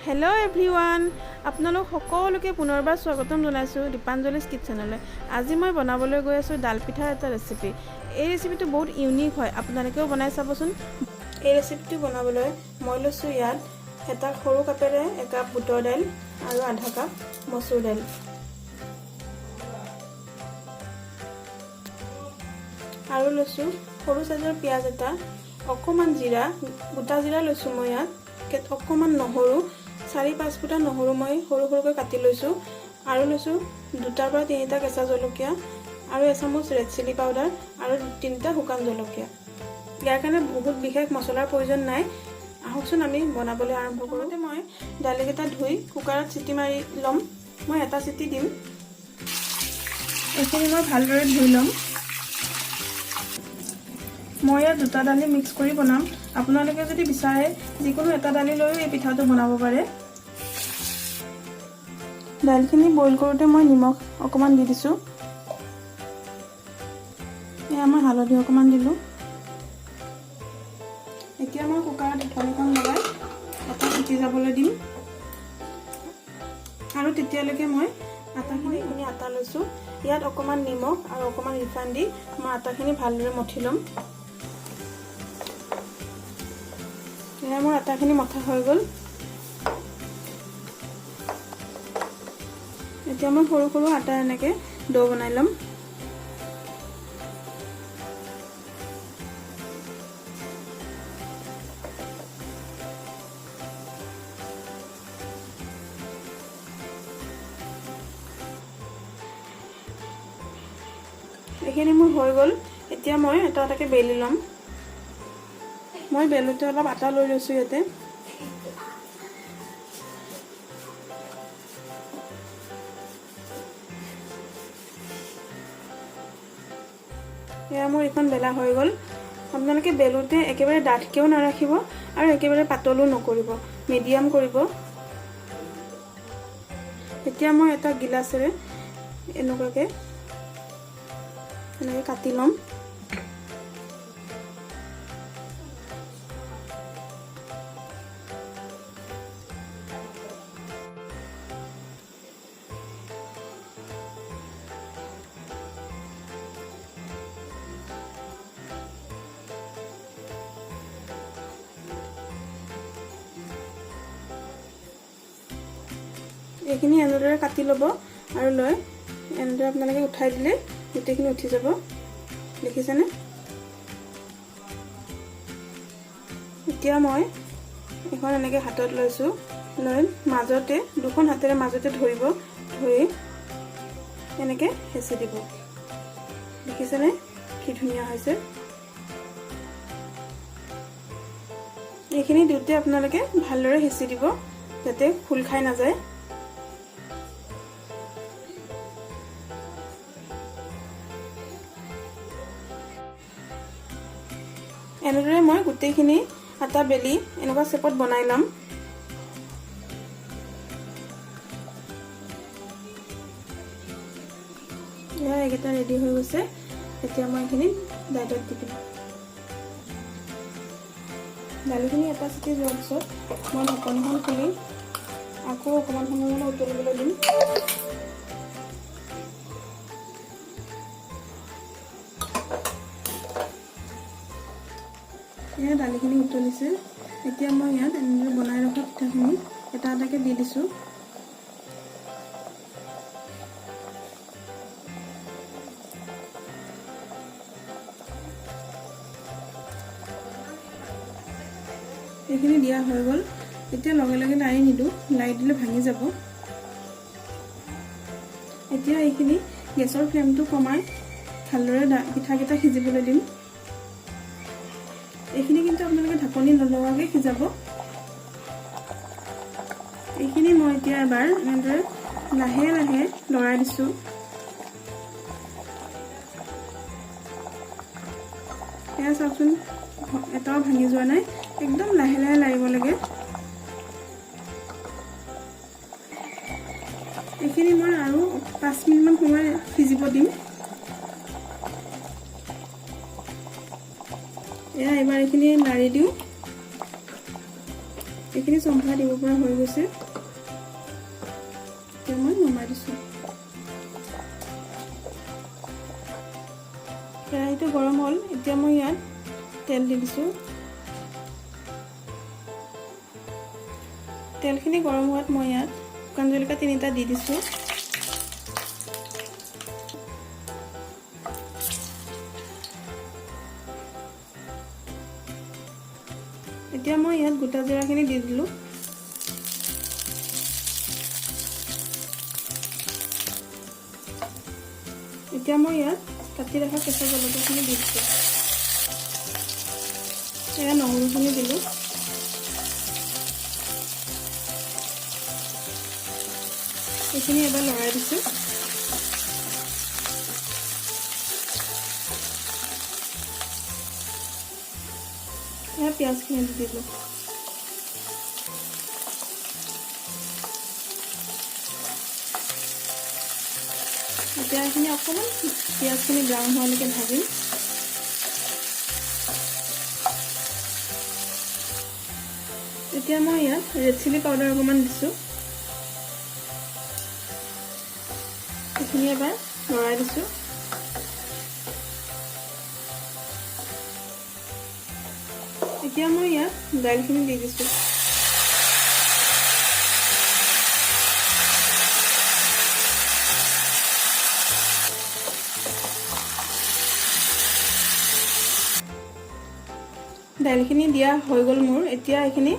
Hello' everyone, আপোনালোক সকলোকে পুনৰবাৰ স্বাগতম জনাইছোঁ দীপাঞ্জলিছ কিটচেনলৈ। আজি মই বনাবলৈ গৈ আছোঁ ডাল পিঠাৰ এটা ৰেচিপি। এই ৰেচিপিটো বহুত ইউনিক হয়, আপোনালোকেও বনাই চাবচোন। এই ৰেচিপিটো বনাবলৈ মই লৈছোঁ ইয়াত এটা সৰু কাপেৰে একাপ বুটৰ দাইল আৰু আধা কাপ মচুৰ দাইল। আৰু লৈছোঁ সৰু চাইজৰ পিঁয়াজ এটা, অকণমান জিৰা, গোটা জিৰা লৈছোঁ মই ইয়াত, অকণমান নহৰু, 4-5 ফুটা নহৰু মই সৰু সৰুকৈ কাটি লৈছোঁ। আৰু লৈছোঁ 2টাৰ পৰা 3টা কেঁচা জলকীয়া আৰু এচামুচ ৰেড চিলি পাউডাৰ আৰু 3টা শুকান জলকীয়া। ইয়াৰ কাৰণে বহুত বিশেষ মছলাৰ প্ৰয়োজন নাই। আহকচোন, আমি বনাবলৈ আৰম্ভ কৰোঁতে মই দালিকেইটা ধুই কুকাৰত চিটি মাৰি ল'ম। মই এটা চিটি দিম। এইখিনি মই ভালদৰে ধুই ল'ম। মই ইয়াত দুটা দালি মিক্স কৰি বনাম। আপোনালোকে যদি বিচাৰে, যিকোনো এটা দালি লৈও এই পিঠাটো বনাব পাৰে। দাইলখিনি বইল কৰোঁতে মই নিমখ অকণমান দি দিছোঁ। এয়া মই হালধি অকণমান দিলোঁ। এতিয়া মই কুকাৰত ঢাকনিখন লগাই এটা চিটি যাবলৈ দিম আৰু তেতিয়ালৈকে মই আটাখিনি, এইখিনি আটা লৈছোঁ। ইয়াত অকণমান নিমখ আৰু অকণমান ৰিফাইন দি মই আটাখিনি ভালদৰে মঠি ল'ম। এয়া মোৰ আটাখিনি মথা হৈ গ'ল। এতিয়া মই সৰু সৰু আটা এনেকৈ দৌ বনাই ল'ম। এইখিনি মোৰ হৈ গ'ল। এতিয়া মই এটা এটাকৈ বেলি ল'ম। মই বেলোতে অলপ আটা লৈ লৈছোঁ ইয়াতে। এয়া মোৰ এইখন বেলা হৈ গ'ল। আপোনালোকে বেলোতে একেবাৰে ডাঠকৈও নাৰাখিব আৰু একেবাৰে পাতলো নকৰিব, মিডিয়াম কৰিব। এতিয়া মই এটা গিলাচেৰে এনেকুৱাকৈ এনেকৈ কাটি ল'ম। এইখিনি এনেদৰে কাটি ল'ব আৰু লৈ এনেদৰে আপোনালোকে উঠাই দিলে গোটেইখিনি উঠি যাব। দেখিছেনে? এতিয়া মই এখন এনেকৈ হাতত লৈছোঁ। লৈ মাজতে দুখন হাতেৰে মাজতে ধৰিব, ধৰি এনেকৈ হেঁচি দিব। দেখিছেনে কি ধুনীয়া হৈছে? এইখিনি দিওঁতে আপোনালোকে ভালদৰে হেঁচি দিব, যাতে খোল খাই নাযায়। এনেদৰে মই গোটেইখিনি আটা বেলি এনেকুৱা চেপত বনাই ল'ম। এয়া এইকেইটা ৰেডি হৈ গৈছে। এতিয়া মই এইখিনি দাইলত দি দিম। দালিখিনি এটা চিটি যোৱাৰ পিছত মই ঢাকনিখন খুলি আকৌ অকণমান সময় মানে উতলিবলৈ দিম। এয়া দালিখিনি উতলিছে। এতিয়া মই ইয়াত এনেদৰে বনাই ৰখা পিঠাখিনি এটা এটাকৈ দি দিছোঁ। এইখিনি দিয়া হৈ গ'ল। এতিয়া লগে লগে লাৰি নিদিওঁ, লাৰি দিলে ভাঙি যাব। এতিয়া এইখিনি গেছৰ ফ্লেমটো কমাই ভালদৰে পিঠাকেইটা সিজিবলৈ দিম। এইখিনি কিন্তু আপোনালোকে ঢাকনি নলগাকৈ সিজাব। এইখিনি মই এতিয়া এবাৰ এনেদৰে লাহে লাহে লৰাই দিছোঁ। এয়া চাওকচোন, এটাও ভাঙি যোৱা নাই। একদম লাহে লাহে লাৰিব লাগে। এইখিনি মই আৰু 5 মিনিটমান সময় সিজিব দিম। এয়া এইবাৰ এইখিনি লাৰি দিওঁ। এইখিনি চম্ভাৰ দিব পৰা হৈ গৈছে। এতিয়া মই নমাই দিছোঁ। কেৰাহীটো গৰম হ'ল। এতিয়া মই ইয়াত তেল দি দিছোঁ। তেলখিনি গৰম হোৱাত মই ইয়াত শুকান জলকীয়া 3টা দি দিছোঁ। এতিয়া মই ইয়াত গোটা জিৰাখিনি দি দিলোঁ। এতিয়া মই ইয়াত কাটি ৰখা কেঁচা জলকীয়াখিনি দি দিছোঁ। এয়া নহৰুখিনি দিলোঁ। এইখিনি এবাৰ লৰাই দিছোঁ। এয়া পিঁয়াজখিনি দি দিলোঁ। এতিয়া এইখিনি অকণমান পিঁয়াজখিনি ব্ৰাউন হোৱালৈকে ভাজিম। এতিয়া মই ইয়াত ৰেড চিলি পাউডাৰ অকণমান দিছোঁ। এইখিনি এবাৰ লৰাই দিছোঁ। এতিয়া মই ইয়াত দাইলখিনি দি দিছোঁ। দাইলখিনি দিয়া হৈ গ'ল মোৰ। এতিয়া এইখিনি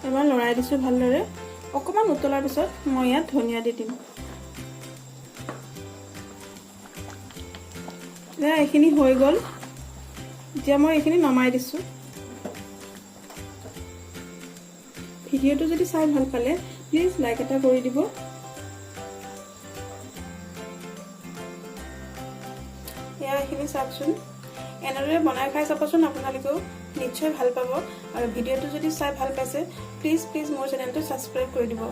এবাৰ লৰাই দিছোঁ ভালদৰে। অকণমান উতলাৰ পিছত মই ইয়াত ধনিয়া দি দিম। এয়া এইখিনি হৈ গ'ল। এতিয়া মই এইখিনি নমাই দিছোঁ। ভিডিঅ'টো যদি চাই ভাল পালে, প্লিজ লাইক এটা কৰি দিব। এয়া এইখিনি চাওকচোন। এনেদৰে বনাই খাই চাবচোন আপোনালোকেও, নিশ্চয় ভাল পাব। আৰু ভিডিঅ'টো যদি চাই ভাল পাইছে, প্লিজ প্লিজ মোৰ চেনেলটো ছাবস্ক্ৰাইব কৰি দিব।